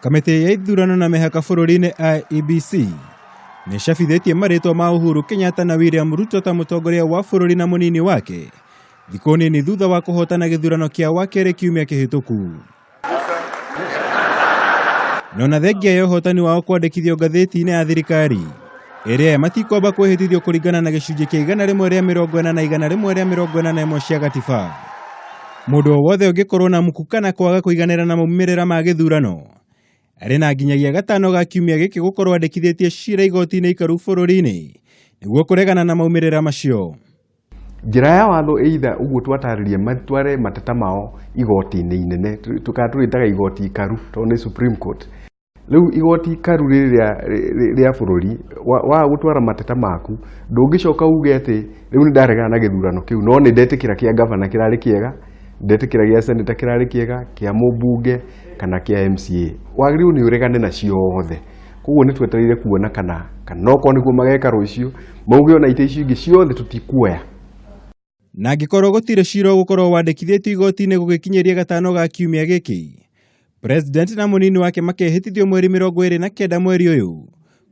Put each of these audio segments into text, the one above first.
Kamĩtĩ ya ithurano na mĩhaka bũrũri-inĩ IEBC nĩ ĩcabithĩtie marĩtwa ma Uhuru Kenyatta na William Ruto ta mũtongoria wa bũrũri na mũnini wake thikũ nini thutha wa kũhotana gĩthurano kĩa wakerĩ kiumia kĩhĩtũku. No na thengia ya ũhotani wao kwandĩkithio ngathĩti-inĩ ya thirikari ĩrĩa matikwamba kwĩhĩtithio kũringana na gĩcunjĩ kĩa 140 na 141 cia gatiba. Mũndũ o wothe ũngĩkorwo na muku kana kwaga kũiganĩra na maumĩrĩra ma gĩthurano arĩ na nginyagia gatano ga kiumia gĩkĩ gũkorwo andĩkithĩtie cira igoti-inĩ ikaru bũrũri-inĩ nĩguo kũregana na maumĩrĩra macio. Njĩra ya watho either ũguo twatarĩria matware mateta mao igoti-inĩ inene kana tũrĩtaga igoti ikaru tondũ nĩ Supreme Court. Rĩu igoti ikaru rĩrĩ rĩa bũrũri waga gũtwara mateta maku ndũngĩcoka uge atĩ rĩu nĩ ndaregana na gĩthurano kĩu no nĩ ndetĩkĩra kĩa gavana kĩrarĩ kĩega, ndetĩkĩra gĩa senator kĩrarĩ kĩega, kĩa mũmbunge kana kĩa MCA. Wagĩrĩirwo nĩ ũregane na ciothe. Koguo nĩ twetereire kuona kana kana okorwo nĩguo mageka rũciũ mauge ona itĩ icio ingĩ ciothe tũtikuoya. Na angĩkorwo gũtirĩ cira ũgũkorwo wandĩkithĩtio igoti-inĩ gũgĩkinyĩria gatano ga kiumia gĩkĩ, President na mũnini wake makehĩtithio mweri 29 mweri ũyũ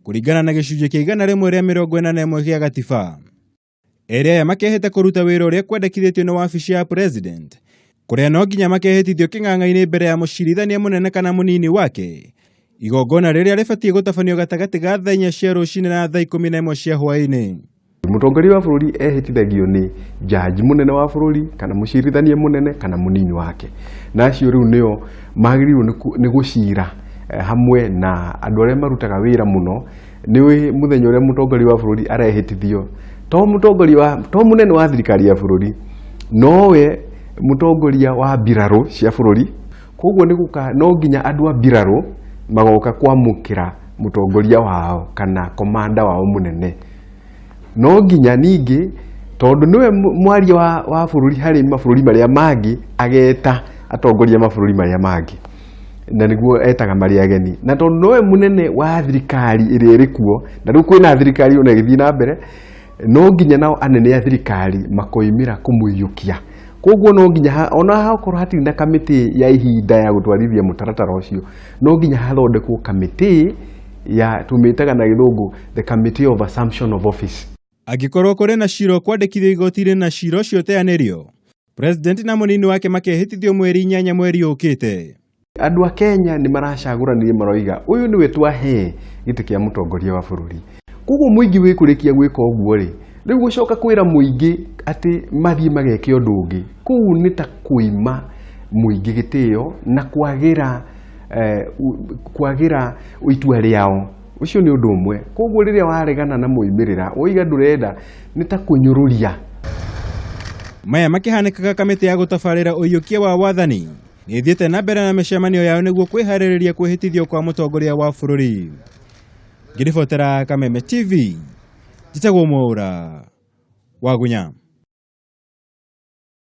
kũringana na gĩcunjĩ kĩa 141 gĩa gatiba. Erĩ aya makehĩta kũruta wĩra ũrĩa kwendekithĩtio nĩ wabici ya President, kũrĩa no nginya makehĩtithio kĩng'ang'a-inĩ mbere ya mũcirithania mũnene kana mũnini wake, igongona rĩrĩa rĩbatiĩ gũtabanio gatagatĩ ga thaa 4 cia rũcinĩ na thaa 11 cia hwaĩ-inĩ. Mũtongoria wa bũrũri ehĩtithagio nĩ jaji mũnene wa bũrũri kana mũcirithania mũnene kana mũnini wake, na acio rĩu nĩo magĩrĩirwo nĩ gũcira hamwe na andũ arĩa marutaga wĩra mũno. Nĩ mũthenya ũrĩa mũtongoria wa bũrũri arehĩtithio, to mũtongoria wa, to mũnene wa thirikari ya bũrũri, nowe mũtongoria wa mbirarũ cia bũrũri. Koguo nĩ gũka, no nginya andũ a mbirarũ magoka kwamũkĩra mũtongoria wao kana komanda wao mũnene. No nginya ningĩ tondũ nĩwe mwaria wa bũrũri harĩ mabũrũri marĩa mangĩ, ageta atongoria mabũrũri marĩa mangĩ, na nĩguo etaga marĩ ageni. Na tondũ nowe mũnene wa thirikari ĩrĩa ĩrĩ kuo, na rĩu kwĩna thirikari ona ĩgĩthiĩ na mbere, no nginya nao anene a thirikari makoimĩra kũmũiyũkia. Koguo no nginya ona hakorwo hatirĩ na kamĩtĩ ya ihinda ya gũtwarithia mũtaratara ũcio, no nginya hathondekwo kamĩtĩ ya tũmĩtaga na gĩthũngũ the committee of assumption of office. Angĩkorwo kũrĩ na cira ũkwandĩkithio igoti-inĩ na cira ũcio ũteanĩrio, President na mũnini wake makehĩtithio mweri 8 mweri ũkĩte. Andũ a Kenya nĩ maracagũranirie maroiga ũyũ nĩwe twahe gĩtĩ kĩa mũtongoria wa bũrũri. Koguo mũingĩ wĩkũrĩkia gwĩka ũguo rĩ, rĩu gũcoka kwĩra mũingĩ atĩ mathiĩ mageke ũndũ ũngĩ, kũu nĩ ta kũima mũingĩ gĩtĩo na kwagĩra itua rĩao. Ũcio nĩ ũndũ ũmwe. Koguo rĩrĩa waregana na moimĩrĩra, woiga ndũrenda, nĩ ta kũnyũrũria. Maya makĩhanĩkaga kamĩtĩ ya gũtabarĩra ũiyũkia wa wathani nĩ ĩthiĩte na mbere na mĩcemanio yao nĩguo kwĩharĩrĩria kwĩhĩtithio kwa mũtongoria wa bũrũri. Ngĩribotera Kameme TV, njĩtagwo Mwaũra Wagunya.